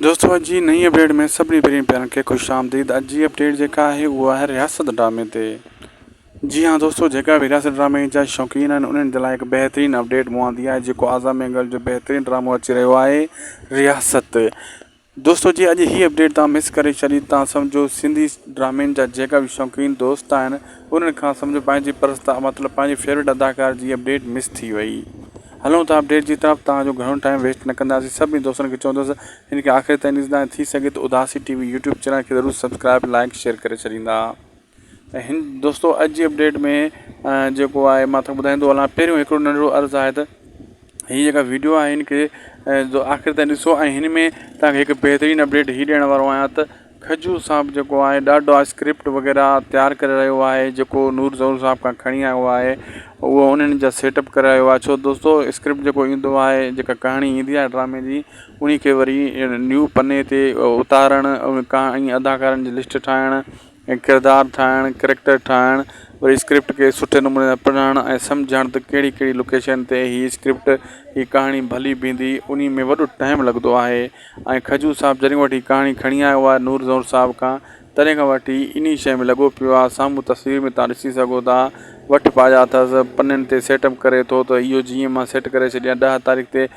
دوستو اڄ جي نئين اپڊيٽ ۾ سڀني پرين پيارن کي خوش آمديد اڄ جي اپڊيٽ جيڪا آهي اها آهي رياست ڊرامي تي جي ها دوستو جيڪا به رياست ڊرامي جا شوقين آهن انهن جي لاء هڪ بهترين اپڊيٽ مون آندي آهي جيڪو اعظم مينگل جو بهترين ڊرامو اچي رهيو آهي رياست دوستو جي اڄ هي اپڊيٽ تان مس ڪري ڇڏي تان سمجهو سنڌي ڊرامن جا جيڪا به شوقين دوست آهن انهن کان سمجهو پنهنجي پرستا مطلب پنهنجي فيورٽ اداڪار جي اپڊيٽ مس ٿي وئي هلون ٿا اپڊيٽ جي طرف توهان جو گهڻو ٽائيم ويسٽ نه ڪنداسين سڀني دوستن کي چوندس هن کي آخر تائين ڏسندا ۽ ٿي سگهي ته اداسي ٽي وي يوٽيوب چينل کي ضرور سبسڪرائب لائڪ شيئر ڪري ڇڏيندا ۽ هن دوستو اڄ جي اپڊيٽ ۾ جيڪو آهي مان توهان ٻڌائيندو هلان پهريون هڪڙو ننڍڙو عرض آهي ته هي جيڪا ويڊيو آهي هن کي آخر تائين ڏسو ۽ هن ۾ توهان کي هڪ بهترين اپڊيٽ هي ڏيڻ وارو آهيان ته کجو صاحب جيڪو آهي ڏاڍو اسڪرپٽ وغيره تيار ڪري رهيو آهي جيڪو نور ظهور صاحب کان کڻي آيو آهي اهو انهن جا سيٽ اپ ڪري رهيو آهي ڇو دوستو اسڪرپٽ جيڪو ايندو آهي جيڪا ڪهاڻي ايندي آهي ڊرامي جي انهي کي وري نيو پني تي اتارڻ ۽ اداڪارن جي لسٽ ٺاهڻ ۽ ڪردار ٺاهڻ ڪريڪٽر ٺاهڻ وري اسڪرپٽ کي سٺي نموني سان پڙهڻ ۽ سمجهڻ ته ڪهڙي ڪهڙي لوڪيشن تي هي اسڪرپٽ هي ڪهاڻي ڀلي بيهندي انهي ۾ وڏو ٽائيم لڳندو آهي ۽ کجو صاحب جڏهن وٺي ڪهاڻي کڻي آيو آهي نور زئور صاحب کان تڏهن کان وٺي انهي شيء ۾ لڳو پيو آهي سامهون تصوير ۾ توهان ڏسي سگهو ٿا وٺ پايا اٿس پنن تي سيٽ اپ ڪري ٿو ته اهو جيئن مان سيٽ ڪري ڇڏيان ڏهه تاريخ تي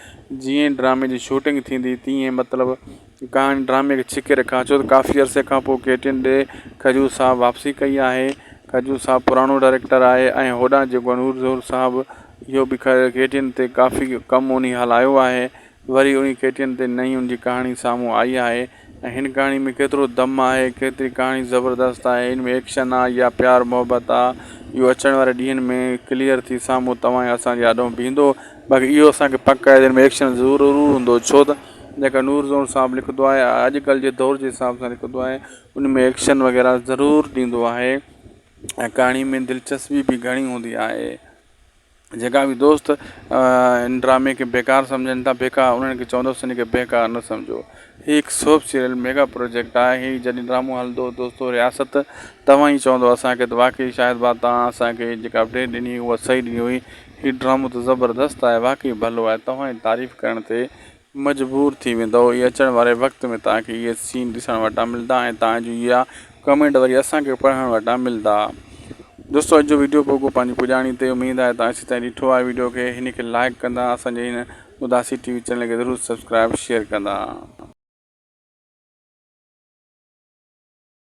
جيئن ڊرامي جي شوٽنگ ٿيندي تيئن مطلب ڪهاڻي ڊرامي کي ڇڪي رکان ڇو ته ڪافي عرصي کان پوء ڪي ٽي اين ڏي کجو صاحب واپسي ڪئي آهي کجو صاحب پراڻو ڊائريڪٽر آهي ۽ هوڏانهن جيڪو نور زئور صاحب اهو به ڪي ٽي اين تي ڪافي ڪم انهي هلايو آهي وري انهي ڪي ٽي اين تي نئين ان جي ڪهاڻي سامهون آئي آهي ۽ هن ڪهاڻي ۾ ڪيترو دم آهي ڪيتري ڪهاڻي زبردست آهي ان ۾ ايڪشن آ يا پيار محبت آ اهو اچڻ واري ڏينهن ۾ ڪليئر ٿي سامهون توهان ۽ اسان جي آڏو بيهندو باقي اهو اسان کي پڪ آهي ته ان ۾ ايڪشن ضرور هوندو ڇو ته جيڪا نور زئور صاحب لکندو آهي اڄڪلهه جي دور جي حساب سان لکندو آهي ان ۾ ايڪشن وغيره ضرور ڏيندو آهي ۽ ڪهاڻي ۾ دلچسپي به گهڻي هوندي آهي. جيڪا به دوست ان ڊرامي کي بيڪار سمجهن ٿا بيڪار انهن کي چوندس ان کي بيڪار نه سمجهو هي هڪ سوپ سيريل ميگا پروجيڪٽ آهي هي جڏهن ڊرامو هلندو دوستو رياست توهان ئي چوندو اسان کي ته واقعي شاهد باد توهان اسان کي جيڪا اپڊيٽ ڏني اها صحيح ڏني هئي هي ڊرامو ته زبردست آهي واقعي ڀلو آهي توهان جي تعريف ڪرڻ تي مجبور ٿي ويندؤ اهي اچڻ واري وقت ۾ توهان کي اهي سين ڏسڻ وٽان ملندا ۽ توهان جون اها ڪمينٽ وري اسان کي پڙهڻ وٽان ملندا دوستو اڄ جو ويڊيو پوڳو پنهنجي پڄاڻي تي اميد آهي توهان ايسي تائين ڏٺو آهي ويڊيو کي هن کي لائڪ ڪندا اسان جي هن اداسي ٽي وي چينل کي ضرور سبسڪرائب شيئر ڪندا.